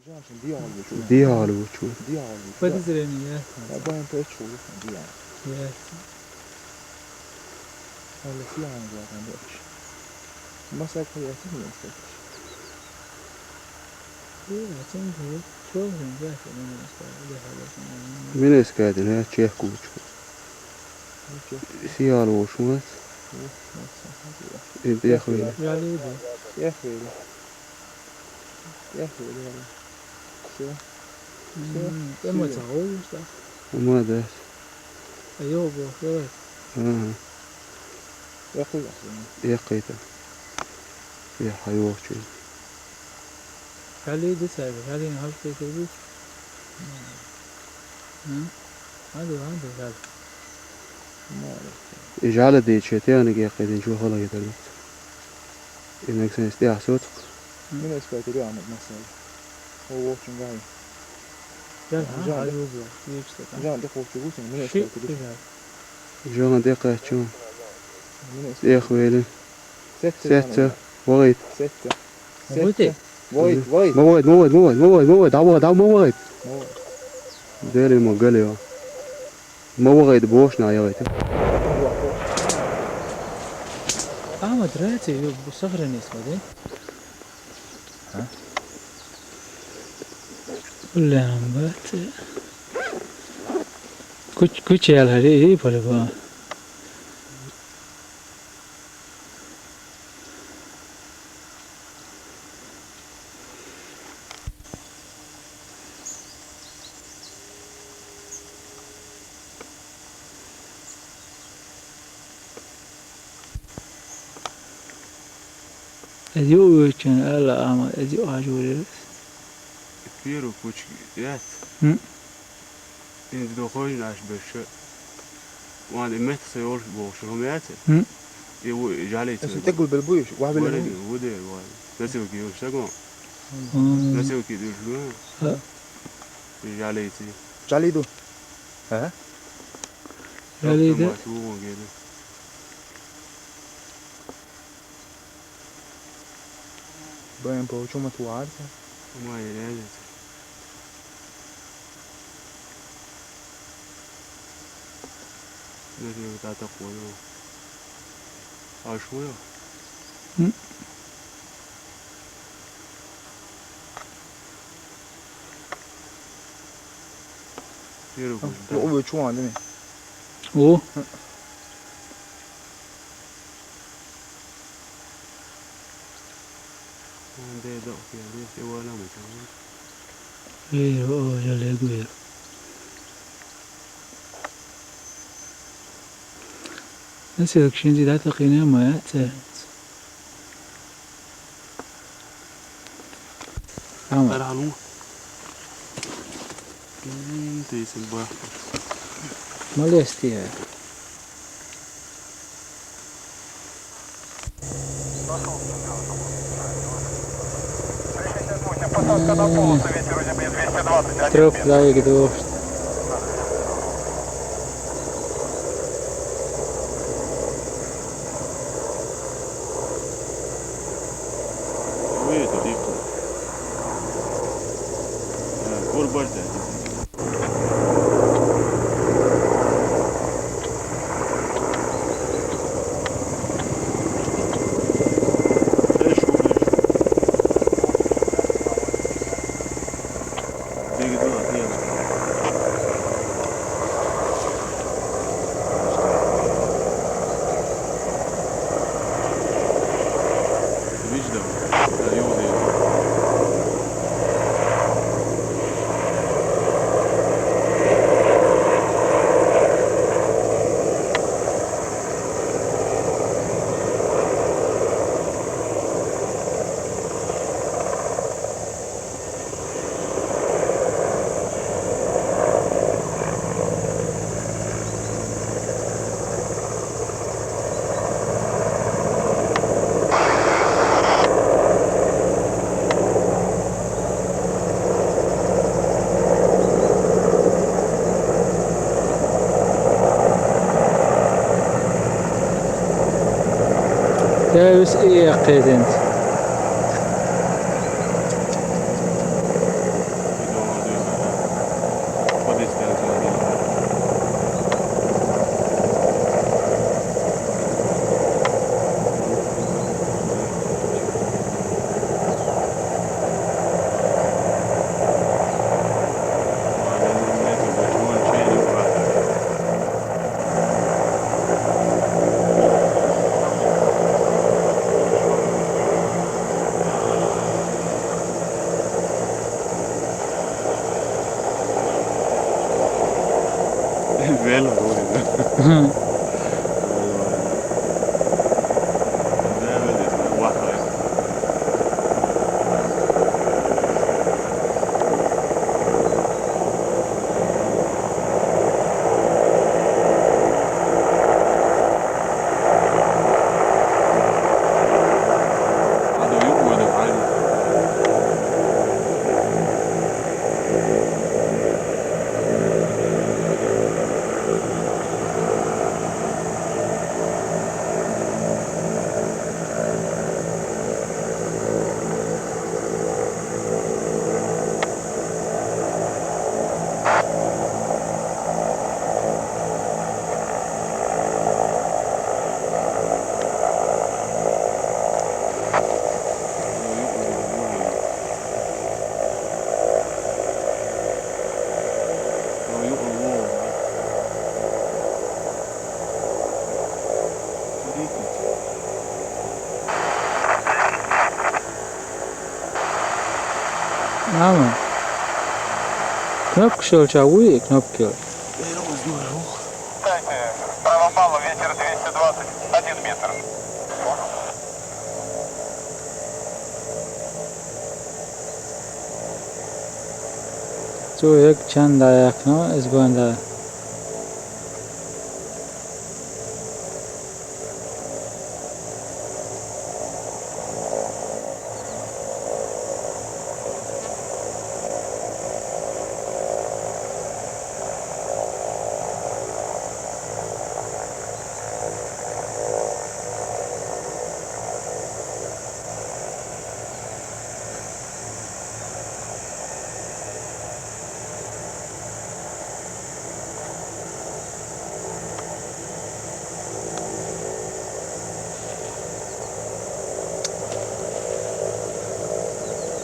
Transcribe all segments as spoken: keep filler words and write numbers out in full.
Жан шин дегӀал ву чу. ДегӀал ву чу. ДегӀал ву чу. Подозрение яц. Я бан печул дегӀал. Яц. Ала сиян гуатан беш. Масак яц не статиш. Яц не чёрный яц не статиш. Мине скайден я чехкучу. Сиял ву шмац. И дехвили. Яли да. Дехвили. Дехвили вали. Всё. Всё. М, эмоция Всё. Ой, да. Молодец. А я убыл, давай. Ага. Я хуй. Я кайта. Я хайвахчу. Яли да саби, яли хавчу да. М. М? Али, али, али. И жала дече, те ани гекъедин, жо хала гетер. И нексен исти асот. Мин эскати ри амад масала. О, вочун гай. Жан, жан, али узо, нечто там. Жан, де хочу гусин, мин эскати ри. Жан, де хочу. Мин эскати. Эх, вели. Сетте. Сетте. Вагит. Сетте. Вагит. Сетте. Вагит, вагит. Ма вагит, ма вагит, ма вагит, ма вагит, ма вагит, дав, дав, ма вагит. Ма вагит. Дери ма галева. Ма вагит, бош на ягит. Ама драти, ю, сохранись, ма, да? А? Улле ам бат. Куч, куч ял хари, и поле ба. Эдиу уйчен ала ама, эдиу ажурес. Первый кучки, яц. М? Ин дохой наш беш. Ван и мет се ор бохшо мет. М? И у жалейте. Эсин тегул белбуйш, ва белбуйш. Варе, варе, варе. Насилки уж таго. М. Насилки душ, ну. Ха. И жалейте. Жалейду. Ха? Жалейду. Там, там, там, там, там, там, Бен получу мотивация. Ма и резать. Даже вот это хуё. А шуё? М. Первый куш, да. О, вы чё, Андрей? О. М. Эй, о, я легу я. Nasıl şimdi daha takine ama ya, te. Tamam. Ara halung. Hmm, te isin ba. Molestia. Трёх лайк двух. Вы это, Виктор. А, Горбарда. Тевс и экъедент. Ама. Кнопка щелча, уй, кнопка. Кстати, справа мало, ветер двести двадцать один метр. Цу як чанда якно, из гонда.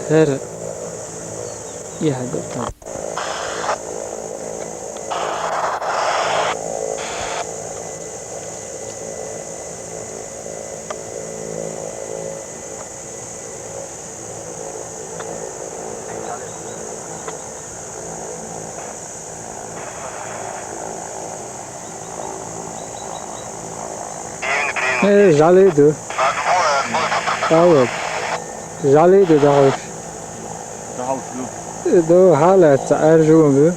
Хэр яадаг. Э, жалейду. Алло. Жалейду, дагъуш. Дагъуш, ю. Э, до хала ца аржу бу.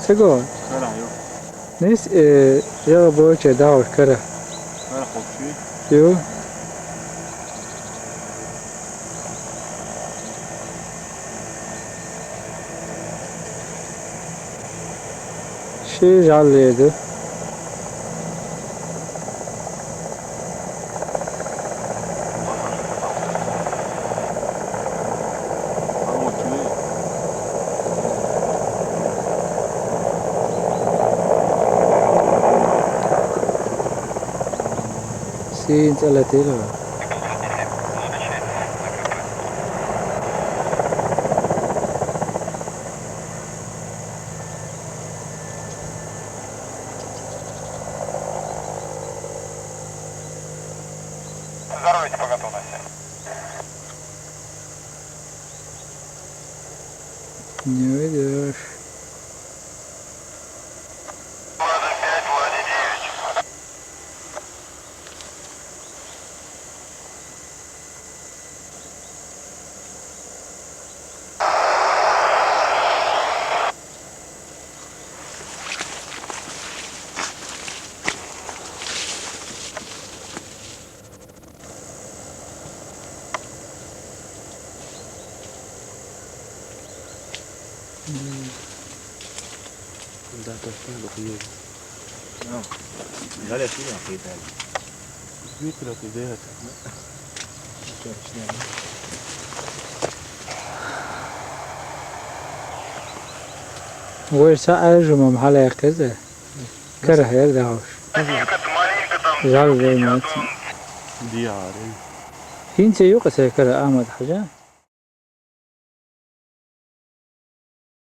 Цего. Кара, ю. Нис, э, жага бойча дагъуш кара. Кара хопчи. Ю. Ши жалледу. Син цалатила. Взорвите по готовности. Не уйдешь. Да, точно, документ. Ну, жаль, я сильно поедаю. Дмитрий, ты делать. Вой са аржумам хала якъиза. Кара хер дагъуш. Жал вой мат. Диари. Хинце юкъа се кара Ахмад Хажа.